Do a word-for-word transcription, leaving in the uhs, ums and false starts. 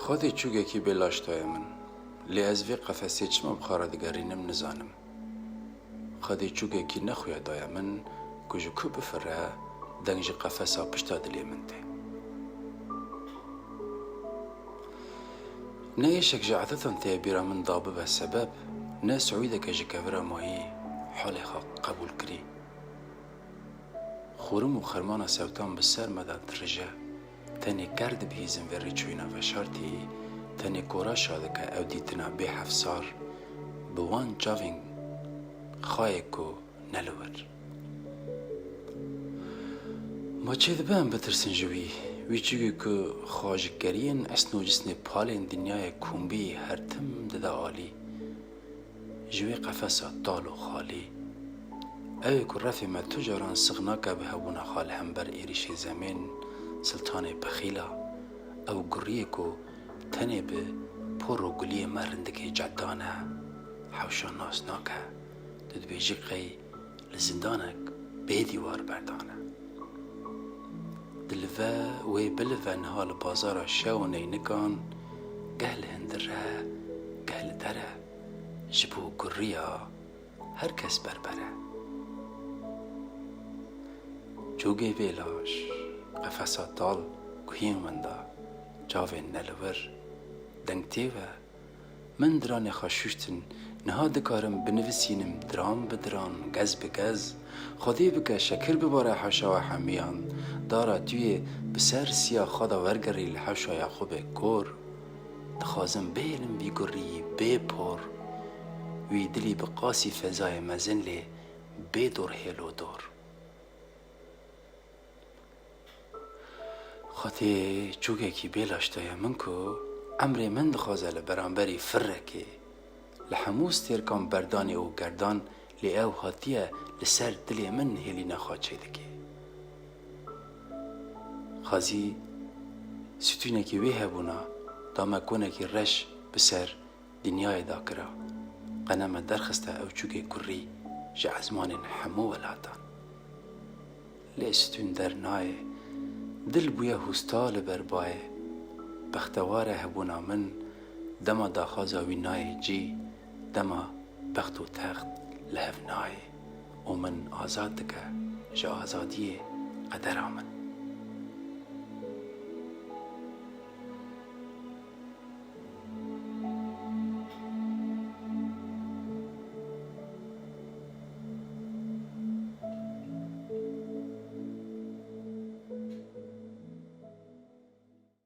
Xwedê çûgekî bê laş daye min, lê ez vê qefesê çima bi xwe re digerînim nizanim. Xwedê çûgekî ne xuya daye min ku ji ku bifire, deng ji qefesa pişta dilê min tê. Ne êşek ji edetan tê bîra min da bibe sebeb, ne siûdeke ji kevira mayî halê xwe qebûl kirî. Xûrim û xermana sewtan bi ser me de dirije. Tenê ker dibihîzim vê rêçûyîna veşartî, tenê kora şa dike ew dîtina bê hefsar, bi wan çavên xayê ku ne li wir. Ma çêdibe em bitirsin ji wî, wî çigî ku xwe ji keriyên esn û cisnê palên dinyayê kombî her tim dide alî. Ji wê qefesa tal û xalî. Ew ê ku refê me tu caran six nake bi hebûna xwe li hember êrîşê zemên siltanê pexîla, ew guriyê ku tenê bi por û guliyê me rindikê cedan e, hewşa nas nake, tu dibêjî qey li zindanek bê dîwar berdane. Dilive wê bilive niha li bazara şew û neynikan, geh li hundir e, geh li der e, ji bo guriya her kes berber e. Çûgê vê laş, qefesa tal guhiyên winda, çavên ne li wir, deng tê ve, min diranê xwe şûştin, niha dikarim binivisînim diran bi diran, gez bi gez. Xwedê bike şekir bibare hewşa we hemiyan, dara tu yê bi ser siya xwe de wergerî li hewşa Yaqûbê kor. Dixwazim bihêlim vî guriyî bê por, wî dilî bi qasî fezayê mezin lê bê dor hêl û dor. Xwedê çûgekî bê laş daye min ku emrê min dixwaze li beramberî firrekê, li hemû stêrkan berdanê û gerdan, lê ew hatiye li ser dilê min hêlîna xwe çêdike. Xazî stûnekî wê hebûna da me konekî reş bi ser dinyayê dakira, qene me derxiste ew çûgê kurî ji ezmanên hemû welatan. Lê stûn dernayê, dil bûye hûsta li ber bayê. Bextewar e hebûna min, dema daxwaza wî nayê cî, dema bext û text li hev nayê û min azad dike ji azadiyê qedera min.